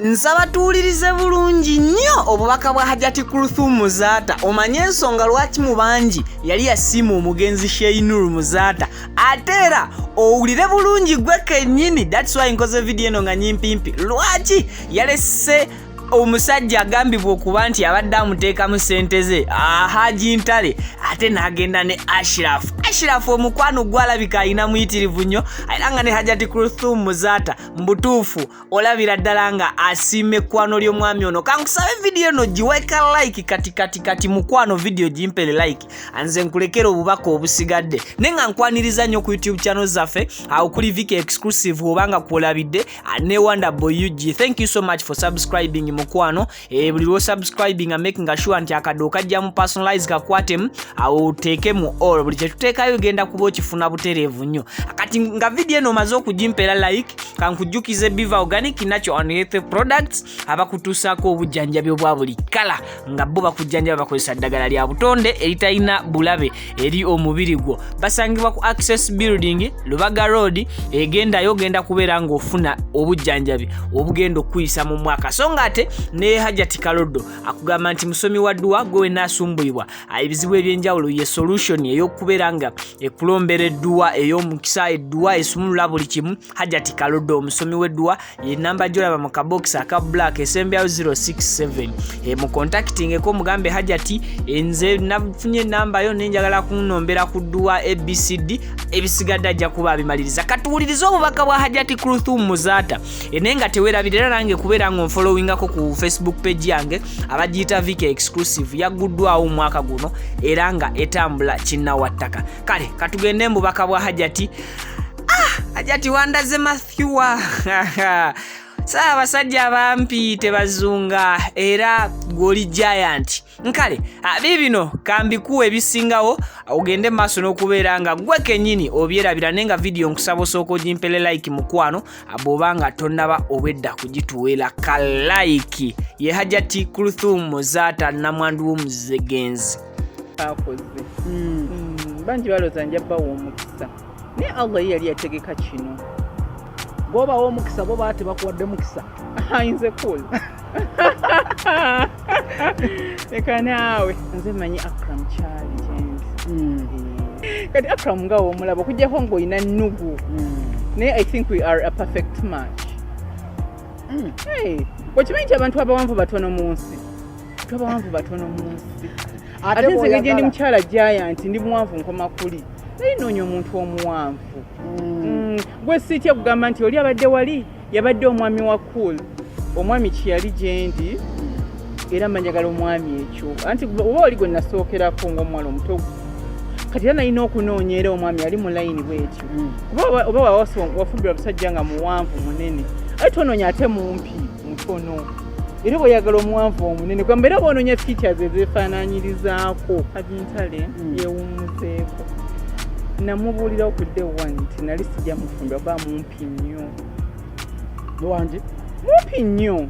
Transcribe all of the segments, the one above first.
Nsaba tuwulirize bulungi nnyo obubaka bwa Hajati Kulthum Muzaata, omanye ensonga lwaki mu bangi yali yasiima omugenzi Sheinur Muzaata, ate era owulire bulungi gwe kennyini. That's why nkoze vidiyo eno nga nyimpimpi, lwaki yalese omusajja agambibwa okuba nti abadde amuteekamu ssente ze, Haji Ntale, ate n'agenda ne Ashraf. Ashraf omukwano gwalabika alina muyitirivu nnyo, era nga ne Hajati Kulthum Muzaata mbutuufu olabira ddala nga asiima ekkwano ly'omwami ono. Kankusabe vidiyo eno giweka like kati kati kati, mukwano, vidiyo gimpere like, nze nkulekera obubaka obusigadde. Naye nga nkwaniriza nnyo ku YouTube channel zaffe awo kuli Viki Exclusive oba nga kwolabidde ne Wonder Boy UG. Thank you so much for subscribing, mukwano. Buli lwo subscribing, making sure nti akadde okajja mu personalize, kakwatemu awo oteeke mu all, buli kyetuteekayo genda kuba okifuna butereevu nnyo. Kati nga vidiyo eno omaze okugimpeera like, kankujjukize Biva Organic Natural and Health Products abakutuusaako obujjanjabi obwa buli kala, nga bo bakujjanjaba bakozesa ddagala lya butonde eritalina bulabe eri omubiri gwo. Basangibwa ku Access Building, Lubaga Road. Egendayo ogenda kubeera ng'ofuna obujjanjabi obugenda okuyisa mu mwaka. So nga ate ne Hajati Kaloddo akugamba nti musomi wa dduwa, gwe wenna asumbuyibwa ebizibu ebyenjawulo, ye solution ey'okubeera nga ekulombera edduwa ey'omukisa, edduwa esumulula buli kimu. Hajati Kaloddo omusomi w'edduwa, ye namba gyolaba mu kabokisi aka black esembyayo 067. Mu contactingeko omugambe, "Hajati, nze nafunye enamba yo nenjagala kunombera ku dduwa ABCD." Ebisigadde ajja kuba abimaliriza. Katuwulirize obubaka bwa Hajati Kulthum Muzaata. Naye nga tewerabira era nange kubeera nga onfollowingako ku Facebook page yange abagiyita Viki Exclusive, yagguddwawo omwaka guno era nga etambula kinnawattaka. Kale katugende mu bubaka bwa Hajati. Hajati wandaze Mathewa saabasajja abampi tebazunga, era gw'oli giant. Nkale biibino kambikuwa ebisingawo, ogende mu maaso n'okubeera nga gwe kennyini obyerabira. Naye nga vidiyo nkusaba osooka ogimpere like, mukwano, bw'oba nga tonnaba obwedda kugituweera ka like. Ye Hajati Kulthum Muzaata, namwandu w'omuzegenzi. Akoze. Bangi balowooza nja bawa omukisa, naye Allah ye yali yategeka kino. Bwobawa omukisa, bo baba tebakuwadde mukisa. Ayinze cool, leka naawe. Nze manyi Akram kyali gyendi. Kati Akram nga womulaba, okugjako ng'olina nnugu, naye I think we are a perfect match. Hey, okimanyi nti abantu abawanvu batono mu nsi? Abantu abawanvu batono mu nsi. Ate nze ngeri gye ndi mukyala giant, ndi muwanvu nkoma kuli, naye noonya omuntu omuwanvu. Gwe siitya kugamba nti oli abadde wali yabadde omwami wa cool, omwami kyeyali gyendi, era manjagala omwami ekyo. Anti oba oli gwe nasookerako ng'omuwala omuto, kati era nalina okunoonya era omwami ali mu layini bwetyo. Kuba oba wafumbirwa musajja nga muwanvu munene, ate tonoonya ate mumpi mutono, era bweyagala omuwanvu omunene, gamba era bwonoonya features ezeefaananyirizaako. Haji Ntale yeewummuzeeko. Namubuulirawo ku day one nti nali sijja mufumbirwa kuba mumpi nnyo. Wangi? Mumpi nnyo.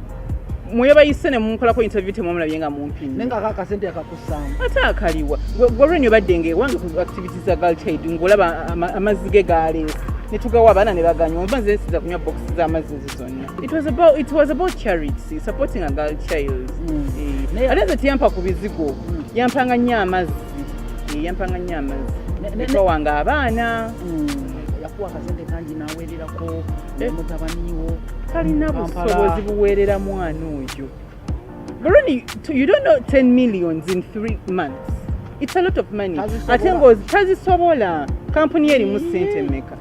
Mwebayise ne munkolako interview, temwamulabye nga mumpi nnyo? Naye nga akakasente yakakussaamu. Ate akaliwa? Gwe lwenyo obadde nga ewange ku activities za girl child, ng'olaba amazzi ge galeese ne tugawa abaana ne baganywa. Oba nze nsiza kunywa box z'amazzi ezo zonna. It was about charity, supporting a girl child. Eh, ate nze tiyampa ku bizigo, yampanga nnyo amazzi. Eh, yampanga nnyo amazzi etwawanga abaana. Yakuwa akasente kangi naweererako Eh. mutabaniwo. Talina Kampala. Busobozi buweerera mwana oyo. Baroni, you don't know, 10 millions in 3 months. It's a lot of money. Tazisobola. Ate ng'ozi tazisobola. Kampuni ye erimu ssente mmeka?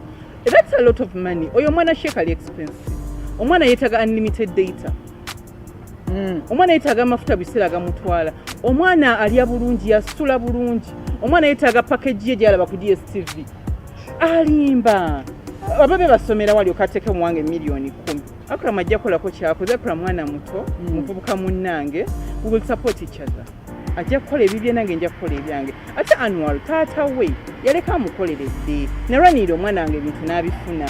That's a lot of money. Oyo omwana Sheikh ali expensive. Omwana yeetaaga unlimited data. Omwana yeetaaga amafuta biseera gamutwala. Omwana alya bulungi, yasula bulungi. Omwana yeetaaga package ye gy'alaba ku DSTV. Alimba. Ababe basomera wali okateeke muwange 10 million. Akram ajja kukolako kyakoze. Akram mwana muto, muvubuka munnange. We will support each other. Ajja kukola ebibye, nange nja kukola ebyange. Ate Anwar taata we yaleka amukoleredde. Nalwanirira omwana wange ebintu n'abifuna.